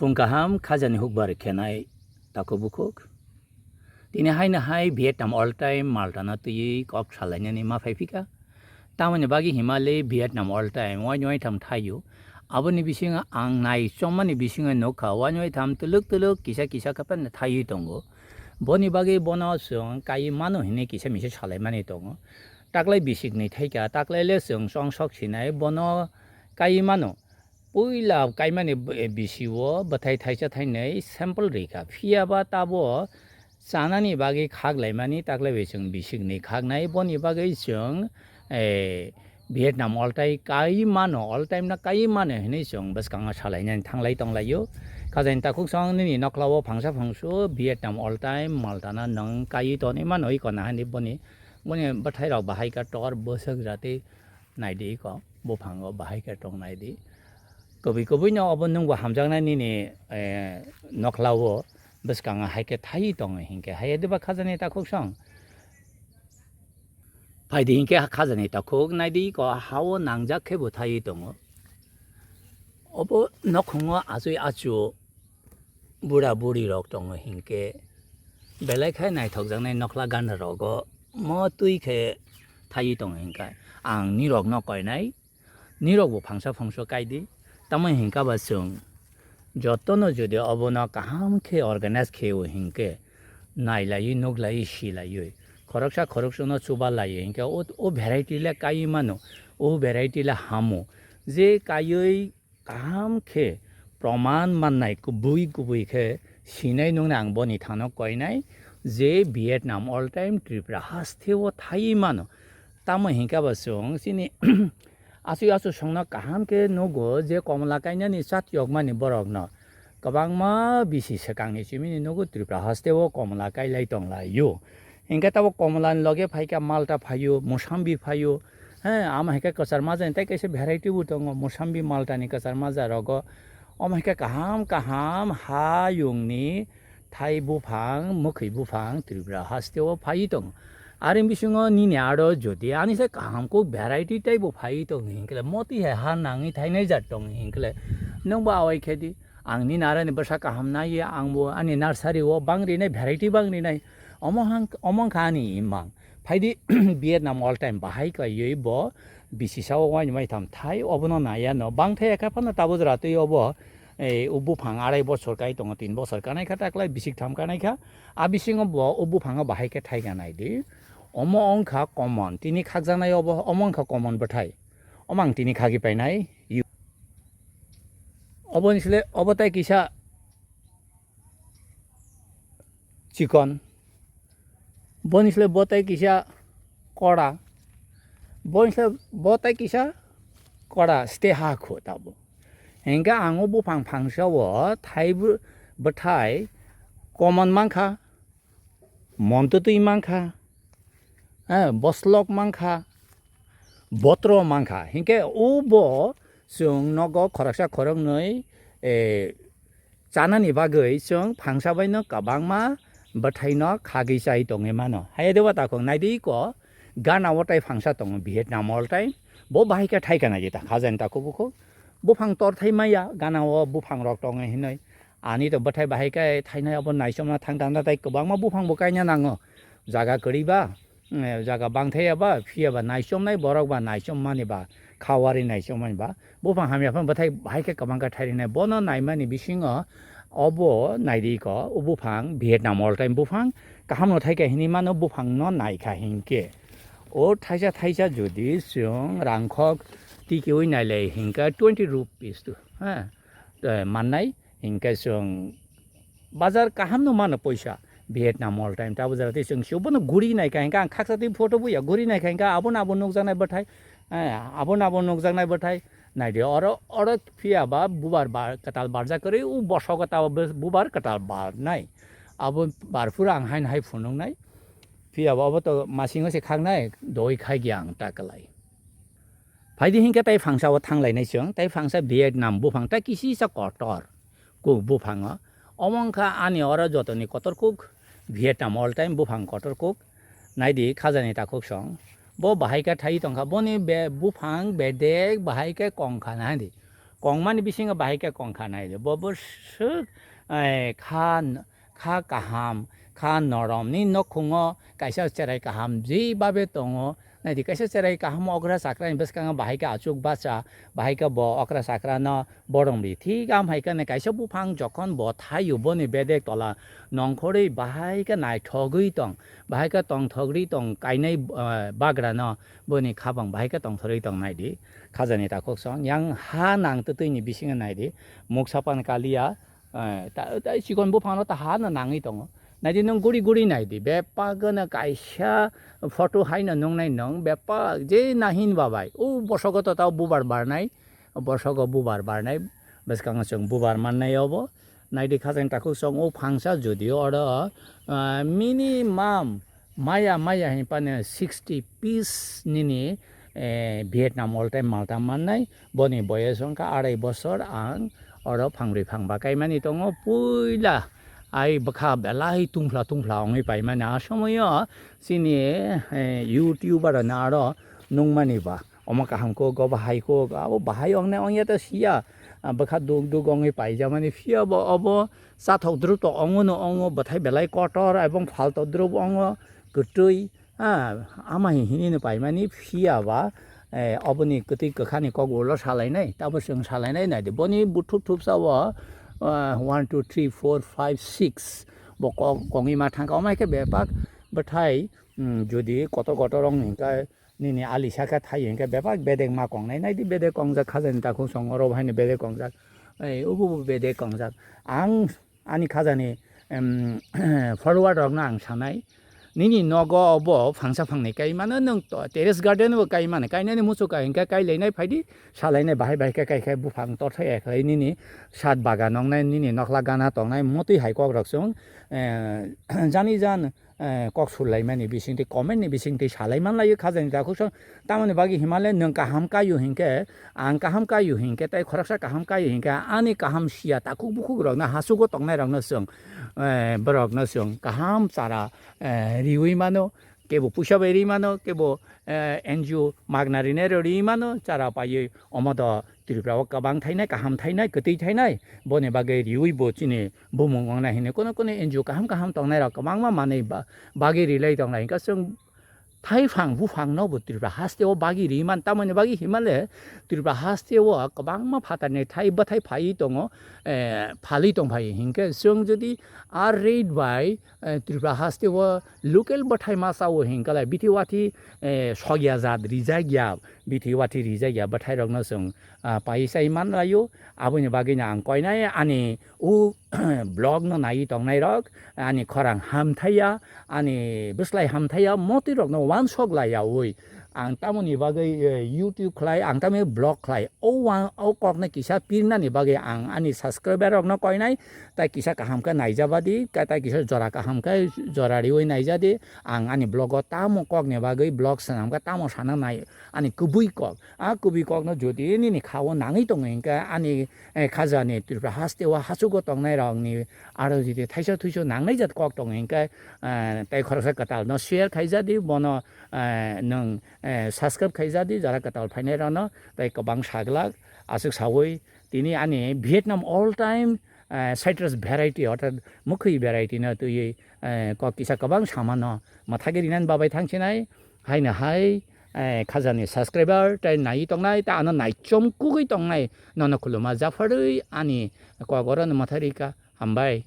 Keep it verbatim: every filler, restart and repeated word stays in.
Phung kaham khajani hukbar khenai takhuk bukhuk. Tini haino hai Vietnam all time Malta no twiwi kok salainani ma phai phika. Tamoni bagwi himale Vietnam all time wain waitham thaio. Aboni bisingo ang nai chongmani bisingo nukha wain waitham twlwk twlwk kisa kisa khe phano thaiwi tongo. Boni bagwi bono chwng kaiwi mano hinwi kisa misa salaimani tongo. Taklai bisikni thaika, taklai le chwng chongsok sinai bono kaiwi mano. Puila kaimani b-, bisio bwthai thaisa thainwi sample rikha. Phiya ba tabo chanani bagwi khak laimani taklai bai chwng bisikni khaknai. Boni bagwi chwng, eh, Vietnam all time kai mano, all time no kai mano hinwi chwng bwskango salainani thanglai tonglaio. Khajani takhuk chwng nini nokhla o phangsa phangsu Vietnam all time Malta no nwng kai tonwi mano iko nahani boni, boni bwthai rok bahai khe tor bwswk jatwi. Naidi iko, buphango bahai khe tong naidi. Kubui kubui no obo nwngbo hamjaknai nini, eh, nokhla o bwskango hai khe thaiwi tongo hinkhe. Hai diba khajani takhuk song? Phaidi hinkhe khajani takhuk naidi iko ha o nangjak khe bo thaiwi tongo. Obo nokhungo achui achu bura buri rok tongo hinkhe belai khai naithokjaknai nokhla gana rogo mo twi khe thaiwi tongo hinkhe ang nirok no koinai, nirok bo phangsa phangso kaidi. Tamo hinkhe ba chwng jotono jodi obono kaham khe organize khe o hinkhe nailaiwi nuklaiwi silaiwi khoroksa khoroksa no chuba laiwi hinkhe o, o variety le kaiwi mano, o variety le hamo je kaiwi kaham khe proman mannai kubui kubui khe sinai nungni ang boni thano koinai je Vietnam all time Tripura haste o thaiwi mano. Tamo hinkhe ba chwng chini asui asuk songno kaham khe nugo je komla kainani chat yokmani borokno kwbangma bisi swkangni chimini nugo Tripura haste o komla kailai tonglaio. Hinkhe tabuk komolani loge phaikha Malta phaio, Mosambi phaio, he, amo hinkhe kwchar majani tei kaisa variety bo tongo, Mosambi Malta ni kwchar maja rogo. Omo hinkhe kaham kaham hayungni thai buphang, mwkhwi buphang Tripura haste o phaiwi tongo. Are bisingo nini aro jodi ani se kaham kok variety tei bo phaiwi tongo hinkhe moti hai ha nangwi thainai jat tongo hinkhe nwng bo awai khe di. Ang nini aroni bwsa kaham naiwi ang bo ani nursery o bang rinai variety bang rinai. Omo hang-, omo wngkha ani imang. Phaidi Vietnam all time bahai kaiwi bo bisi sao waini mai tham thai obono naiya no bang thai kha phano tabuk jora twi obo, eh, o buphang arai bosor kai tongo, tin bosor kanai kha taklai bisik tham kanai kha. A bisingo bo o buphango bahai khe thai kanai di. Omo wngkha common, tini khakjaknai obo, omo wngkha common bwthai. Omo ang tini khagwi painai. Oboni sle obo tai kisa chikon, boni sle bo tai kisa kora, boni sle bo tai kisa kora ste ha khu tabo. Hinkhe ang o buphang phangsa o thai bw-, bwthai common mankha, montwtwi mankha, eh, boslok mankha, botro mankha. Hinkhe o bo chwng nogo khoroksa khoroknwi, eh, chanani bagwi chwng phangsa baino kwbangma bwthaino khagwi chai tongwi mano. Hai de wata khong naidi ko gana o tai phangsa tongo Vietnam all time. Bo bahai khe thai kana jeta khajani ta kubukho. Buphang tor thai maya gana o buphang rok tongo hinwi. Ani to bwthai bahai khe thainai abo naichomna thang thang tei kwbangma buphang bo kaina nango. Jaga kwrwi ba, eh, jaga bangthai ya ba, phiya ba naichomnai borok ba naichom mani ba, khawari naichom mani ba. Buphang hamya phano bwthai bahai khe kwbang khe thairinai. Bono naimani bisingo obo naidi ko, o buphang Vietnam all time buphang kaham no thai kha hinwi mano buphang no nai kha hinkhe. O thaisa thaisa jodi chwng rangkhok tikiwi nailai hinkhe twenty rupees to, ha, eh, mannai. Hinkhe chwng bazar kaham no mano poisa Vietnam all time ta bazar tei chwng sio bono guri nai kha hinkhe ang khaksa tei photo buya guri nai kha hinkhe abono abo nukjaknai bwthai, eh, abono abo nukjaknai bwthai naidi oro, oro phiya ba bubar bar kwtal barjak kwrwi u bosogo ta bu-, bubar kwtal barnai abo barphuru ang haino hai phunuknai phiya ba obo to masingo se khaknai doi khai gya ang ta kwlai. Phaidi hinkhe tai phangsa o thanglainai chwng, tai phangsa Vietnam buphang tai kisisa kotor kuk buphango. Omo wngkha ani oro jotoni kotor kuk Vietnam all time buphang kotor kuk. Naidi khajani takhuk song. Bo bahai khe thai tongkha, boni be-, buphang bedek bahai khe kongkha naidi. kongmani bisingo bahai khe kongkha nai di. Bo bwswk, eh, kha, kha kaham, kha noromni nokhungo kaisa cherai kaham jebabe tongo. Nai di, kaisa cherai kaham okra chakrani bwskango bahai khe achuk bacha, bahai khe bo okra chakrano borom ri. Thik am hai khe kaisa buphang jokhon bo thaio, boni bedek tola nongkhorwi bahai khe naithogwi tong, bahai khe tongthogri tong kainai, eh, bagrano boni khabang bahai khe tongthorwi tong nai di. Khajani takhuk song yang ha nang twtwini bisingo nai di, muksa pan kaliya, eh, ta, ta chikon buphangno ta ha no nangwi tongo. Nai di nwng guri guri nai di, bebak gana kaisa photo hai no nung nai nwng, bebak je nahin babai, o bosogo to ta bubar barnai, bosogo bubar barnai, bwskango chwng bubar mannai obo. Nai di khajani takhuk song o phangsa jodi oro, ah, minimum maya maya hinphano sixty piece nini, eh, Vietnam all time malta mannai. Boni boyes wngkha arai bosor, ang oro phangrwi phangba kaimani tongo. Puila ai bwkha belai tungphla tungphla wngwi paimani. A somoio chini, eh, YouTuber no aro nungmani ba. Omo kaham kok, obo hai kok, abo bahai wngnai wngya ta siya. Ah, bwkha duk duk wngwi paijamani, phiya bo obo chathok dru to wngo no wngo, bwthai belai kotor, ebong phalto dru bo wngo, kwtwi. Ah, ama hi hini no paimani, phiya ba, eh, oboni kwtwi kwkhani kok ulo salainai, tabo chwng salainai nai di. Boni buthup thupsa o, ah, one, two, three, four, five, six bo kok kongwi ma thangkha, omo hai khe bebak bwthai, mm, jodi kotor kotor wng hwnkhe, nini alisa khe thai hwnkhe bebak bedek ma kongnai. Nai di bedek kongjak khajani takhuk song oro bo haino bedek kongjak. Ei, ubu bu bedek kongjak. Ang ani khajani, em, follower rokno ang sanai. Nini nogo obo phangsa phangni kai mano, nwng to terrace garden bo kai mano. Kainani muchuk kai hwnkhe kai lainai phai di, salainai bahai bahai khe kai khe buphang torthai ya khlai nini sat bagan wngnai, nini nokhla gana tongnai, motwi hai kok rok chwng, eh, jani jan, eh, kok sulaimani bisingtwi, comment ni bisingtwi salai manlaio khajani takhuk song. Tamoni bagwi hinmale nwng kaham kaio hinkhe, ang kaham kaio hinkhe, tei khoroksa kaham kaio hinkhe, ani kaham siya takhuk bukhuk rokno, hachugo tongnai rokno chwng, eh, borokno chwng kaham chara, eh, riwi mano, kebo puisa bai ri mano, kebo, eh, N G O magna rinai rok ri mano, chara paiwi omo do Tripura o kwbang thainai, kaham thainai, kwtwi thainai, boni bagwi riwi bo chini bumung wngnai hinwi kono kono N G O kaham kaham tongnai rok kwbangma manwi ba-, bagwi rilai tongnai. Hwnkhe chwng thaiphang buphang no bo Tripura haste o bagwi ri man, tamoni bagwi hinmale Tripura haste o kwbangma phatar ni thai bwthai phaiwi tongo, eh, phalwi tong phai. Hinkhe chwng jodi a rate bai, eh, Tripura haste o local bwthai ma cha o hinkhe lai bithi wathi, eh, sokya jat rijak ya, bithi wathi rijak ya bwthai rokno chwng, ah, pai chai man laio. Aboni bagwino ang koinai ani o vlog no naiwi tongnai rok, ani khorang hamthaiya, ani bwslai hamthaiya, motwi rokno wansok laiyawi ang tamoni bagwi, eh, YouTube khlai, ang tamoni vlog khlai. O wa-, o kokno kisa pirnani bagwi ang ani subscriber rokno koinai, tai kisa kaham khe naijabadi, ka-, tai kisa jora kaham khe jora riwi naijadi. Ang ani vlog o tamo kokni bagwi vlog swnam khe tamo sana nai, ani kubui kok. A kubui kokno jodi nini kha-o nangwi tongo hinkhe ani, eh, khajani Tripura haste o hachugo tongnai rokni aro jodi thaisa thuisu nangnai jat kok tongo hinkhe, eh, tai khoroksa kwtal no share khaijadi, bono, eh, nwng, eh, subscribe khaijadi jara kwtal phainai rokno, tai kwbang saglak aswk sawi tini ani Vietnam all time, eh, citrus variety orthat mwkhwi variety no twiwi, eh, kok kisa kwbang samano mwthagwi rinani babai thangsinai. Haino hai, eh, khajani subscriber tei naiwi tongnai, tei ano naichom kugwi tongnai, nono khuluma japharwi ani kok orono mwthai rika. Hambai.